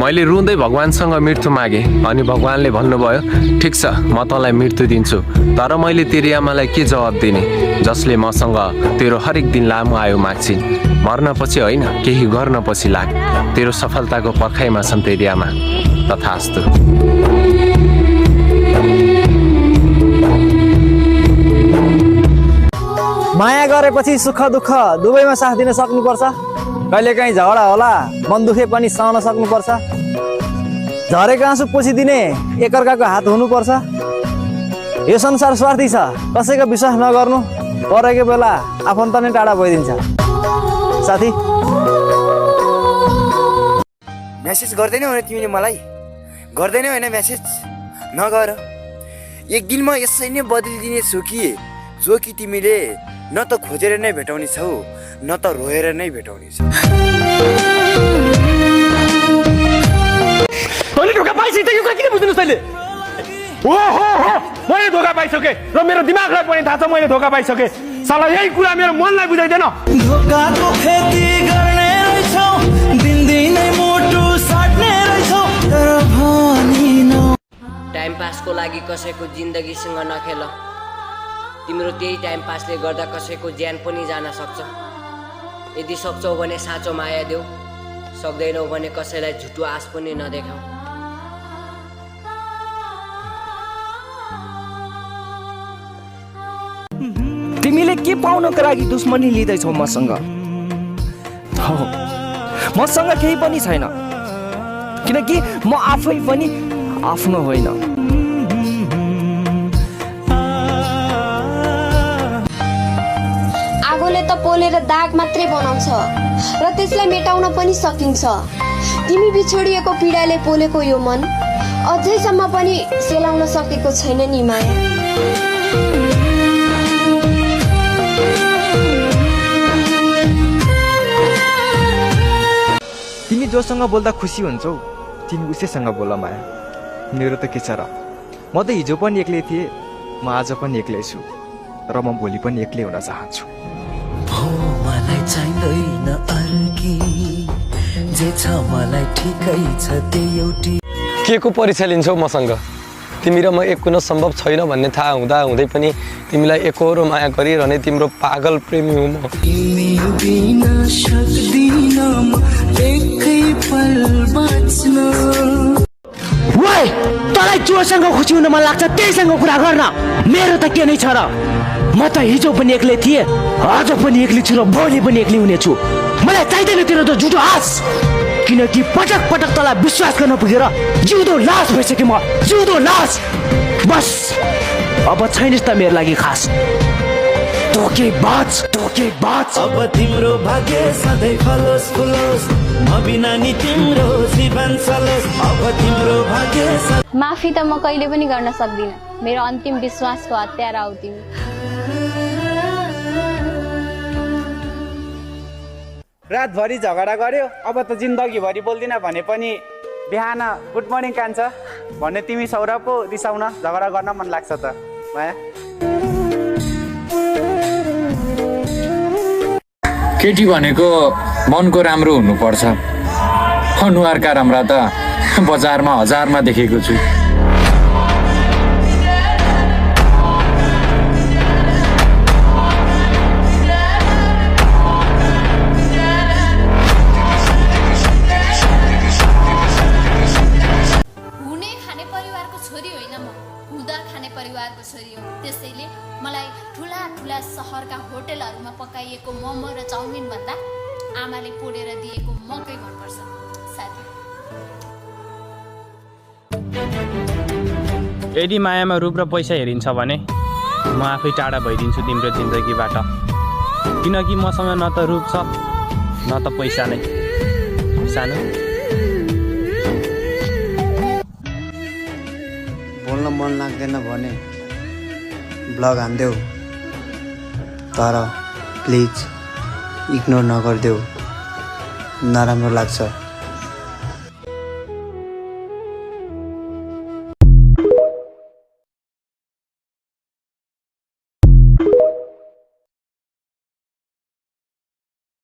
मैले रुँदै भगवानसँग मृत्यु मागेँ अनि भगवानले भन्नुभयो ठिक छ म तँलाई मृत्यु दिन्छु तर मैले तेरी आमालाई के जवाब दिने जसले मसँग तेरो हरेक दिन लामो आयु माग्छिन् मर्न पछि होइन केही गर्न पछि लाग तेरो सफलताको पर्खाइमा छन् तेरी आमा तथास्तु। माया गरेपछि सुख दुःख दुवैमा साथ दिन सक्नुपर्छ। कहिलेकाहीँ झगडा होला मन दुखे पनि सहन सक्नुपर्छ। झरेको आँसु पोछिदिने एकअर्काको हात हुनुपर्छ। यो संसार स्वार्थी छ कसैको विश्वास नगर्नु परेको बेला आफन्त नै टाढा भइदिन्छ। साथी मेसेज गर्दैनौ भने तिमीले मलाई गर्दैनौ होइन मेसेज नगर। एक दिन म यसै नै बदलिदिने छु कि जो कि तिमीले न त खोजेर नै भेटाउने छौ न त रोएर नै भेटाउने छौ। तैँले धोका पाइसके यो कुरा किन बुझ्दैनस् तैँले? मैले धोका पाइसकेँ र मेरो दिमागलाई पनि थाहा छ मैले धोका पाइसकेँ। साला यही कुरा मेरो मनलाई बुझाइदैन। धोकाको खेती गर्ने रहेछौ दिनदिनै मुटु साट्ने रहेछौ तर भनिनौ। टाइम पासको लागि कसैको जिन्दगीसँग नखेल। तिम्रो त्यही टाइम पासले गर्दा कसैको ज्यान पनि जान सक्छ। यदि सक्छौ भने साँचो माया देऊ सक्दैनौ भने कसैलाई झुटो आश पनि नदेखाऊ। तिमीले के पाउनको लागि दुश्मनी लिँदैछौ मसँग? मसँग केही पनि छैन किनकि म आफै पनि आफ्नो होइन। आगोले त पोलेर दाग मात्रै बनाउँछ र त्यसलाई मेटाउन पनि सकिन्छ। तिमी बिछोडिएको पीडाले पोलेको यो मन अझैसम्म पनि सेलाउन सकेको छैन नि माया। तिमी जोसँग बोल्दा खुसी हुन्छौ तिमी उसैसँग बोल माया। मेरो त के छ र म त हिजो पनि एक्लै थिएँ म आज पनि एक्लै छु र म भोलि पनि एक्लै हुन चाहन्छु। मलाई चाहिँदैन अर्की जे छ मलाई ठिकै छ त्यही एउटी। के को परीक्षा लिन्छौ मसँग? तिमी र म एक हुन सम्भव छैन भन्ने थाहा हुँदा हुँदै पनि तिमीलाई एकहोरो माया गरिरहने तिम्रो पागल प्रेमी हुँ म। तिमी बिना सक्दिन म एकै पल बाँच्न। वाइ तँलाई जोसँग खुसी हुन मन लाग्छ त्यहीसँग कुरा गर्न। मेरो त के नै छ र? म त हिजो पनि एक्लै थिएँ आज पनि एक्लै छु र भोलि पनि एक्लै हुनेछु। मलाई चाहिँदैन तेरो त झुटो आश किनकि पटक पटक तँलाई विश्वास गर्न पुगेर जिउँदो लास भइसकेँ म जिउँदो लास। बस अब छैनस् त मेरो लागि खास। तोके बाच अब तिम्रो भाग्य सधैँ फलोस् फुलोस् म बिना नि तिम्रो जीवन चलोस्। अब तिम्रो भाग्य माफी त म कहिले पनि गर्न सक्दिनँ। मेरो अन्तिम विश्वासको हत्यारा हौ तिमी। रातभरि झगडा गर्यो अब त जिन्दगीभरि बोल्दिन भने पनि बिहान गुड मर्निङ कान्छ भन्ने तिमी सौरा पो रिसाउन झगडा गर्न मन लाग्छ त माया। केटी भनेको मनको राम्रो हुनुपर्छ। अनुहारका राम्रा त बजारमा हजारमा देखेको छु। त्यसैले मलाई ठुला ठुला सहरका होटलहरूमा पकाइएको मोमो र चाउमिन भन्दा आमाले पोडेर दिएको मकै मनपर्छ साथी। यदि मायामा रूप र पैसा हेरिन्छ भने म आफै टाढा भइदिन्छु तिम्रो जिन्दगीबाट किनकि मसँग न त रूप छ न त पैसा नै। सानो बोल्न मन लाग्दैन भने ब्लग हान्देऊ तर प्लिज इग्नोर नगरिदेऊ नराम्रो लाग्छ।